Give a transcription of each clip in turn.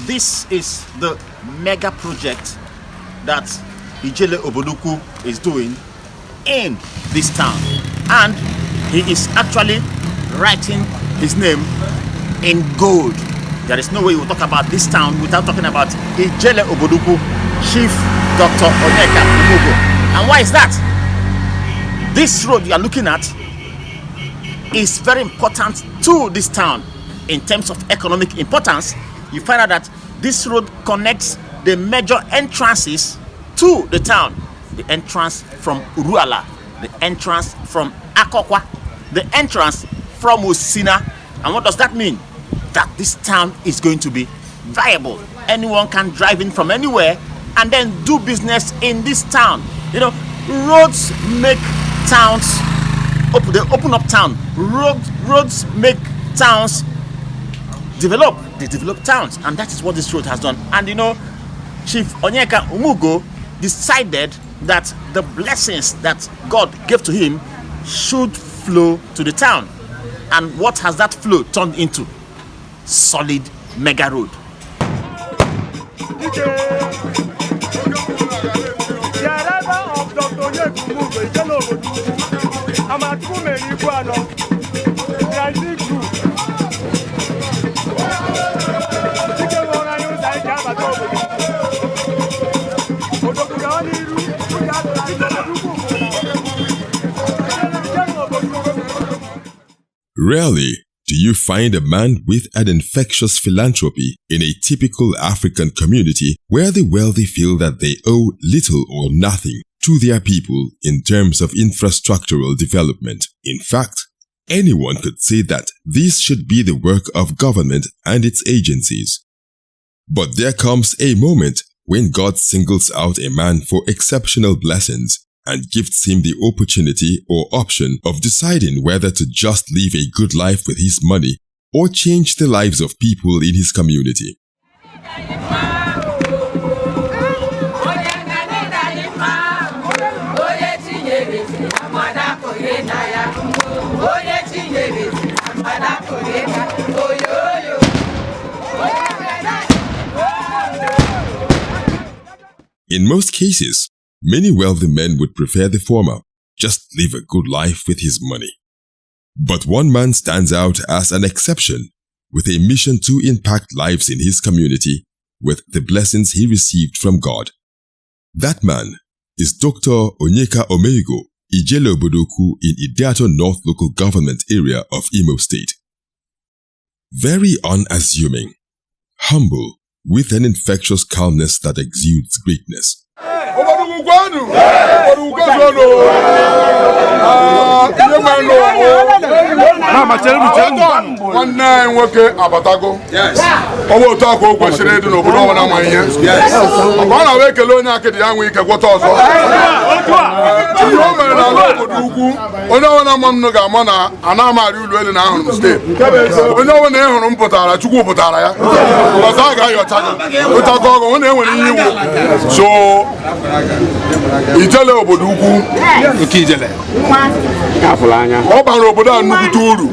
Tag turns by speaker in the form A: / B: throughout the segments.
A: this is the mega project that Ijele Obodoukwu is doing in this town, and he is actually writing his name in gold. There is no way we will talk about this town without talking about Ijele Obodoukwu, Chief Dr. Onyeka Umeugo. And why is that? This road you are looking at is very important to this town in terms of economic importance. You find out that this road connects the major entrances to the town. The entrance from Uruala, the entrance from Akokwa, the entrance from Osina. And what does that mean? That this town is going to be viable. Anyone can drive in from anywhere and then do business in this town. You know, roads make towns, they open up town. Roads make towns develop. They develop towns, and that is what this road has done. And you know, Chief Onyeka Umeugo decided that the blessings that God gave to him should flow to the town. And what has that flow turned into? Solid mega road.
B: The arrival of Dr. Onyeka Umeugo, Ijele Obodoukwu, Amatume Iguano, Rising Group.
C: Rarely do you find a man with an infectious philanthropy in a typical African community where the wealthy feel that they owe little or nothing to their people in terms of infrastructural development. In fact, anyone could say that this should be the work of government and its agencies. But there comes a moment when God singles out a man for exceptional blessings and gives him the opportunity or option of deciding whether to just live a good life with his money or change the lives of people in his community. In most cases, many wealthy men would prefer the former, just live a good life with his money. But one man stands out as an exception, with a mission to impact lives in his community with the blessings he received from God. That man is Dr. Onyeka Umeugo, Ijele Obodoukwu in Idiato North Local Government Area of Imo State. Very unassuming, humble, with an infectious calmness that exudes greatness.
D: Ijele Obodoukwu Ijele ọbara obodo a nnukwu uru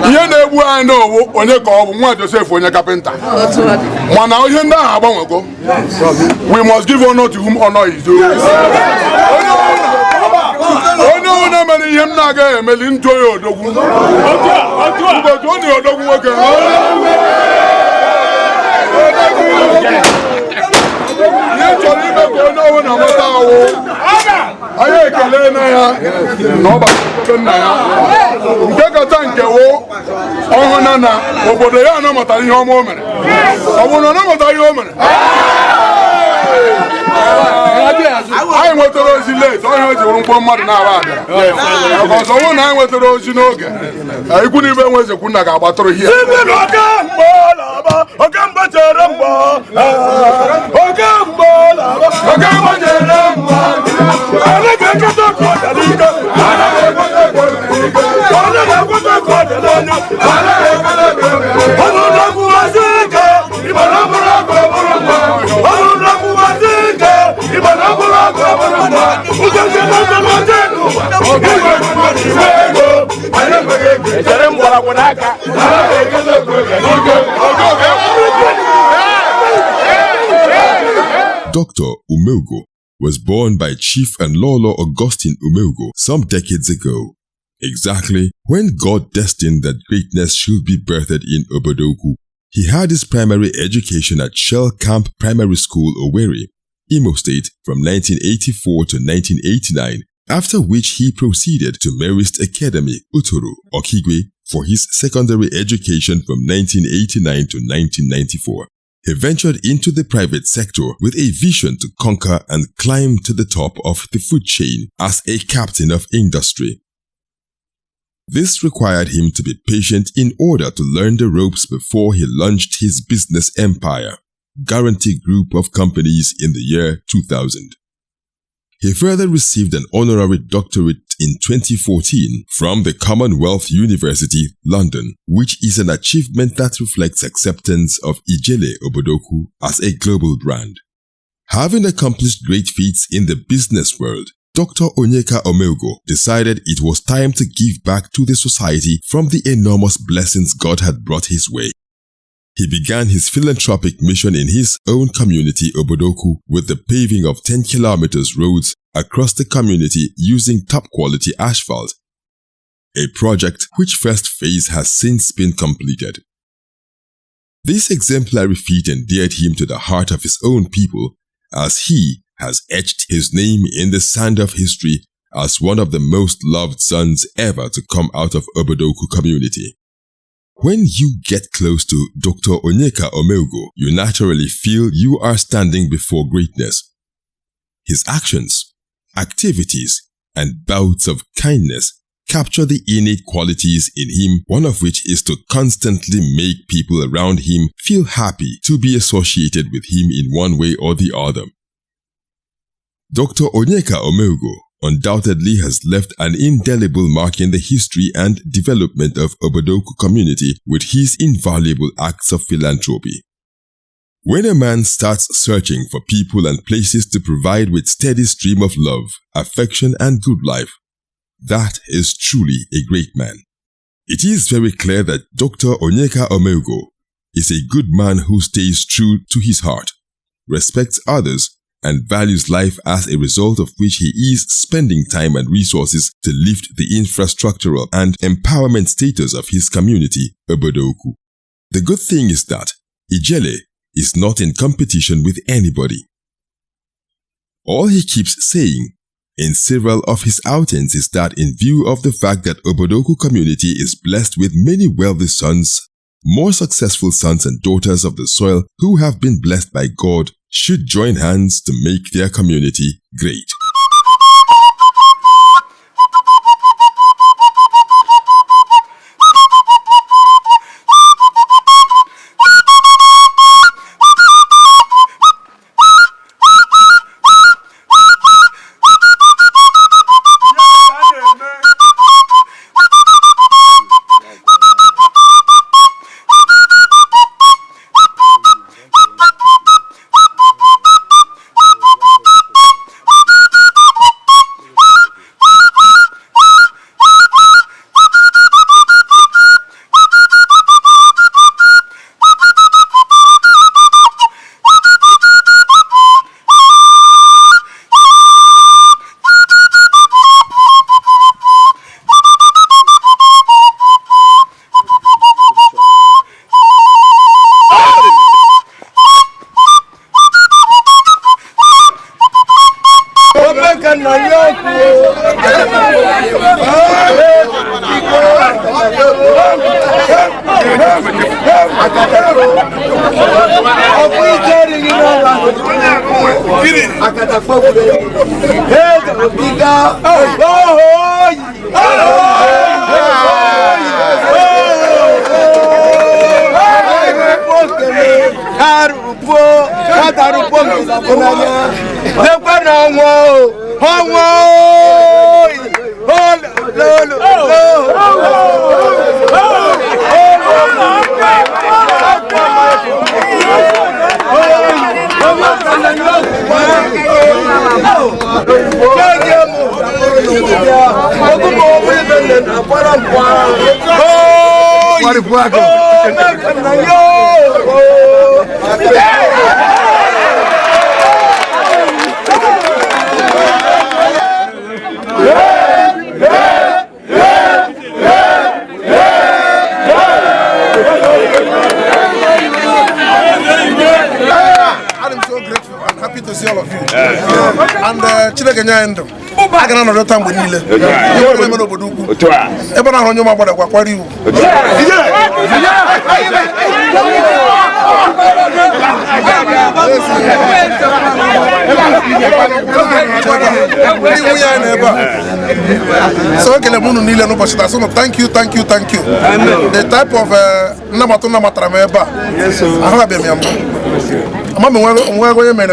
D: ihe na-egbu anyị n'owu onye ka ọ bụ nwa Joseph onye kapịnta mana ihe ndị ahụ agbanwego. We must give honor to whom honor is due. Onye ọrụ na-emere ihe m na-agaghị emeli ntụ onye odogwu mgbe onye odogwu nwoke ihe chọrọ ime ka onye ọrụ na-amata ahụ anyị ekele na ya na ọ gbara nna ya nke kacha nke wo ọhụna na obodo ya anamata ihe ọma o mere. Ọ bụrụ na ọ namata ihe o mere anyị nwetara ozi late onye o ji wụrụ mkpọ mmadụ na-aba abịa ọzọ ọnwụ na anyị nwetara ozi n'oge ikwu na ibe nwezekwu nna ga-agbatụrụ ihe
B: Ijele mbora kwa naka.
C: Dr. Umeugo was born by Chief and Lolo Augustine Umeugo some decades ago, exactly when God destined that greatness should be birthed in Obodoukwu. He had his primary education at Shell Camp Primary School, Owerri, Imo State from 1984 to 1989, after which he proceeded to Marist Academy, Uturu, Okigwe, for his secondary education from 1989 to 1994. He ventured into the private sector with a vision to conquer and climb to the top of the food chain as a captain of industry. This required him to be patient in order to learn the ropes before he launched his business empire, Guarantee Group of Companies, in the year 2000. He further received an honorary doctorate in 2014 from the Commonwealth University, London, which is an achievement that reflects acceptance of Ijele Obodoukwu as a global brand. Having accomplished great feats in the business world, Dr. Onyeka Umeugo decided it was time to give back to the society from the enormous blessings God had brought his way. He began his philanthropic mission in his own community, Obodoukwu, with the paving of 10 kilometers roads across the community using top-quality asphalt, a project which first phase has since been completed. This exemplary feat endeared him to the heart of his own people, as he has etched his name in the sand of history as one of the most loved sons ever to come out of Obodoukwu community. When you get close to Dr. Onyeka Umeugo, you naturally feel you are standing before greatness. His actions, activities, and bouts of kindness capture the innate qualities in him, one of which is to constantly make people around him feel happy to be associated with him in one way or the other. Dr. Onyeka Umeugo undoubtedly has left an indelible mark in the history and development of Obodoukwu community with his invaluable acts of philanthropy. When a man starts searching for people and places to provide with steady stream of love, affection, and good life, that is truly a great man. It is very clear that Dr. Onyeka Umeugo is a good man who stays true to his heart, respects others, and values life, as a result of which he is spending time and resources to lift the infrastructural and empowerment status of his community, Obodoukwu. The good thing is that Ijele is not in competition with anybody. All he keeps saying in several of his outings is that in view of the fact that Obodoukwu community is blessed with many wealthy sons, more successful sons and daughters of the soil who have been blessed by God should join hands to make their community great.
E: see all of you. And Chineke Nyando. I can another time with Nile. You are the Obodoukwu. Even on your mother, what are you? So I can moon Nile no Bashita. So thank you. The type of Namatuna Matrameba. Yes, sir. I have a Mamma, where are you, man?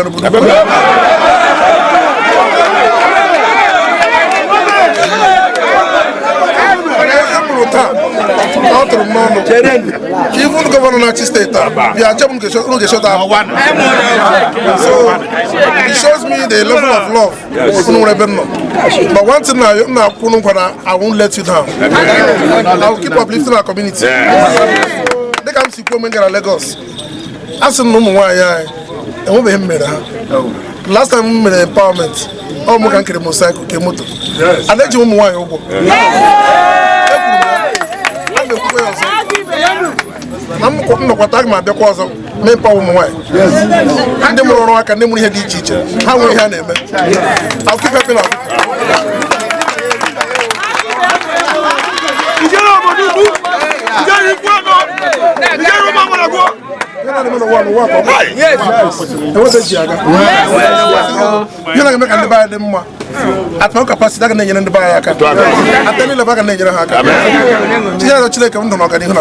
E: Even Governor of State, we are jumping to shut down. So it shows me the level of love. But one thing I won't let you down. I will keep uplifting our community. They come see women in Lagos. I said no more. I won't be him. Last time we made empowerment, all more can carry motorcycle, motor. I let you know I'm going to attack my because of men power away. And the more I can name the teacher. How will I name it? I'll keep helping out. You're not going to buy them. At no capacity, I can name the buyer. I tell you about a name. I Chile come to knock at him.